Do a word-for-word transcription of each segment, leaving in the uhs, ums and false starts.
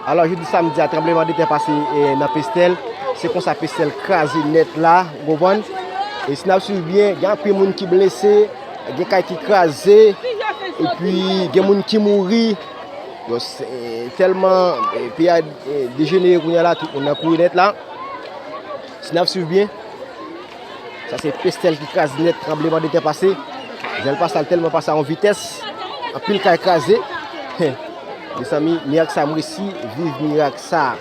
Alò, jodi samdi a, tranblemanntè pase, e, nan Pestèl. Se konsa Pestèl kraze nèt la, ou konprann? E si n ap swiv byen, gen anpil moun ki blese, gen kay ki kraze, epi gen moun ki mouri. Bon, se tèlman, e, peyi a, e, dejenere kounye a la, tout moun nan kouri nèt la. Si n ap swiv byen, sa se Pestèl ki kraze nèt, tranblemanntè pase. Jan l pase a, l tèlman pase a yon vitès, anpil kay kraze. Mezanmi, mirak sa, m resi viv mirak sa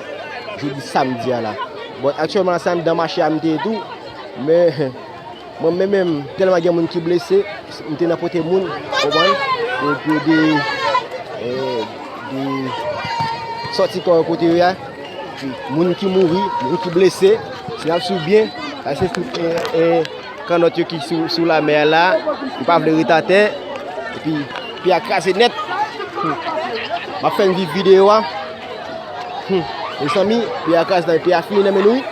jodi samdi a la. Bon, aktyèlman la, se anndan mache a m te ye tou, men mwen menm, menm, tèlman gen moun ki blese, m te nan pote moun, konprann? Pou, pou de, e, de sòti kò yo kote yo ye a. Epi moun ki mouri, moun ki blese, si n ap swiv byen, sa se tout, e, e, kannòt yo ki sou, sou lamè a la, yo pa vle ret atè, epi pye a kraze nèt. Hmm. M ap fè n viv videyo a. Hmm. Mezanmi, pye a kraze, pye a fini nan men nou wi.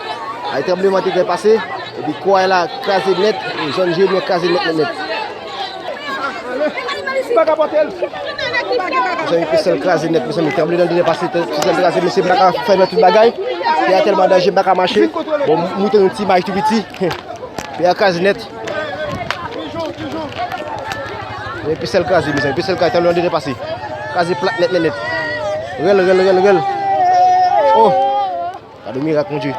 Ay, tranblemanntè pase, epi kò a la kraze nèt, zòn Jeremi an kraze nèt, nèt, nèt. Mezanmi, Pestèl kraze nèt, mezanmi, tranblemanntè pase, Pestèl kraze, mesye, m pa ka fè nan tout bagay. Pye a tèlman danje, m pa ka mache. Bon, m montre nou ti imaj tou piti. Pye a kraze nèt. Men Pestèl kraze, mezanmi, Pestèl kraze, tranblemanntè pase. Kraze plat nèt, nèt, nèt. Rèl, rèl, rèl, rèl. Oh! Gade mirak, Bondye.